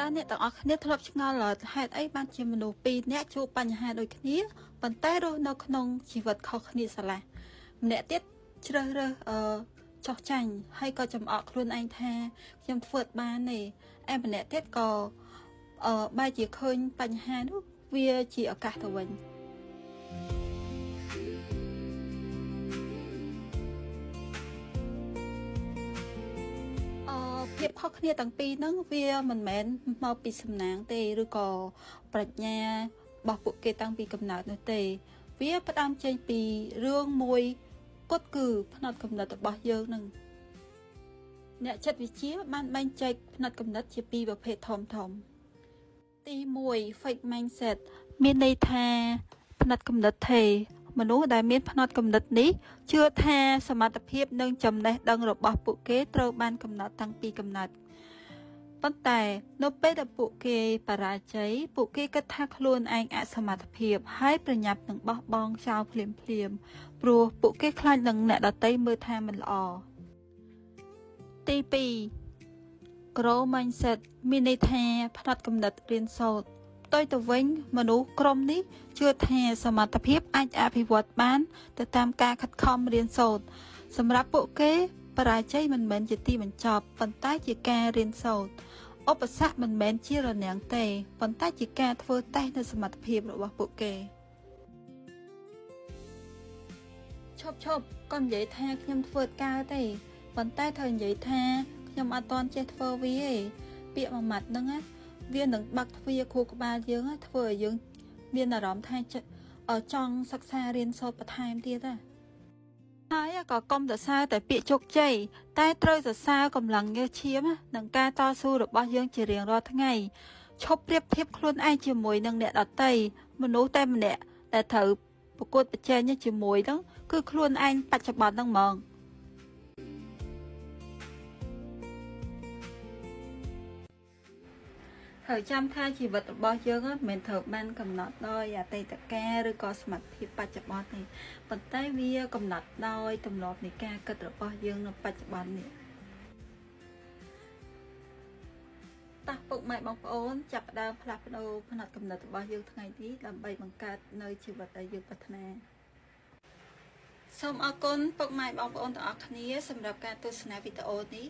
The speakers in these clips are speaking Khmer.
តើអ្នកទាំងអស់គ្នាធ្លាប់ឆ្ងល់អត់ហេតុអីបានជាមនុស្សពីរនាក់ជួបបញ្ហាដូចគ្នាប៉ុន្តែរស់នៅក្នុងជីវិតខុសគ្នាស្រឡះម្នាក់ទៀតជ្រើសរើសអឺចោះចាញ់ហើយក៏ចំអកខ្លួនឯងថាខ្ញុំធ្វើអត់បានទេឯម្នាក់ទៀតក៏អឺបែរជាឃើញបញ្ហានោះវាជាឱកាសទៅវិញ អឺភាពខុសគ្នាទាំងពីរហ្នឹងវាមិនមែនមកពីសំណាងទេឬក៏ប្រាជ្ញារបស់ពួកគេតាំងពីកំណើតនោះទេ វាផ្ដើមចេញពីរឿងមួយគត់គឺផ្នត់គំនិតរបស់យើងនឹងអ្នកចិត្តវិទ្យាបានបែងចែកផ្នត់គំនិតជាពីរប្រភេទធំធំទី1 fixed mindset មានន័យថាផ្នត់គំនិតថេរមនុស្សដែលមានផ្នត់គំនិតនេះជឿថាសមត្ថភាពនិងចំណេះដឹងរបស់ពួកគេត្រូវបានកំណត់តាំងពីកំណើតប៉ុន្តែនៅពេលដែលពួកគេបរាជ័យពួកគេគិតថាខ្លួនឯងអសមត្ថភាពហើយប្រញាប់នឹងបោះបង់ចោលភ្លាមភ្លាមព្រោះពួកគេខ្លាចនឹងអ្នកដទៃមើលថាមិនល្អទី2 Grow mindset មានន័យថាផ្នត់គំនិតរៀនសូត្រផ្ទុយទៅវិញមនុស្សក្រុមនេះជឿថាសមត្ថភាពអាចអភិវឌ្ឍបានទៅតាមការខិតខំរៀនសូត្រសម្រាប់ពួកគេបរាជ័យមិនមែនជាទីបញ្ចប់ប៉ុន្តែជាការរៀនសូត្រឧបសគ្គមិនមែនជារនាំងទេប៉ុន្តែជាការធ្វើតេស្តនូវសមត្ថភាពរបស់ពួកគេឈប់ឈប់កុំនិយាយថាខ្ញុំធ្វើកើតទេប៉ុន្តែត្រូវនិយាយថាខ្ញុំអត់ទាន់ចេះធ្វើវាទេពាក្យមួយម៉ាត់ហ្នឹងណាវានឹងបាក់ទ្វារខួរក្បាលយើងធ្វើឲ្យយើងមានអារម្មណ៍ថាចង់សិក្សារៀនសូត្របន្ថែមទៀតណាហើយក៏កុំសរសើរតែពាក្យជោគជ័យតែត្រូវសរសើរកម្លាំងញើសឈាមនិងការតស៊ូរបស់យើងជារៀងរាល់ថ្ងៃឈប់ប្រៀបធៀបខ្លួនឯងជាមួយនឹងអ្នកដទៃមនុស្សតែម្នាក់ដែលត្រូវប្រកួតប្រជែងជាមួយហ្នឹងគឺខ្លួនឯងបច្ចុប្បន្នហ្នឹងហ្មងត្រូវចាំថាជីវិតរបស់យើងមិនមែនត្រូវបានកំណត់ដោយអតីតកាលឬក៏សមត្ថភាពបច្ចុប្បន្នទេប៉ុន្តែវាកំណត់ដោយទម្លាប់នៃការគិតរបស់យើងនៅបច្ចុប្បន្ននេះតោះពុកម៉ែបងប្អូនចាប់ផ្ដើមផ្លាស់ប្ដូរផ្នត់គំនិតរបស់យើងថ្ងៃនេះដើម្បីបង្កើតនៅជីវិតដែលយើងប្រាថ្នាសូមអរគុណពុកម៉ែបងប្អូនទាំងអស់គ្នាសម្រាប់ការទស្សនាវីដេអូនេះ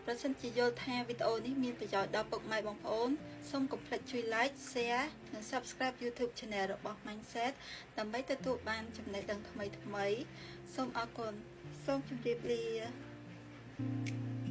ប្រសិនជាយល់ថាវីដេអូនេះមានប្រយោជន៍ដល់ពុកម៉ែបងប្អូនសូមកុំភ្លេចជួយ Like, Share និង Subscribe YouTube Channel របស់ Mindset ដើម្បីទទួលបានចំណេះដឹងថ្មីៗសូមអរគុណសូមជម្រាបលា។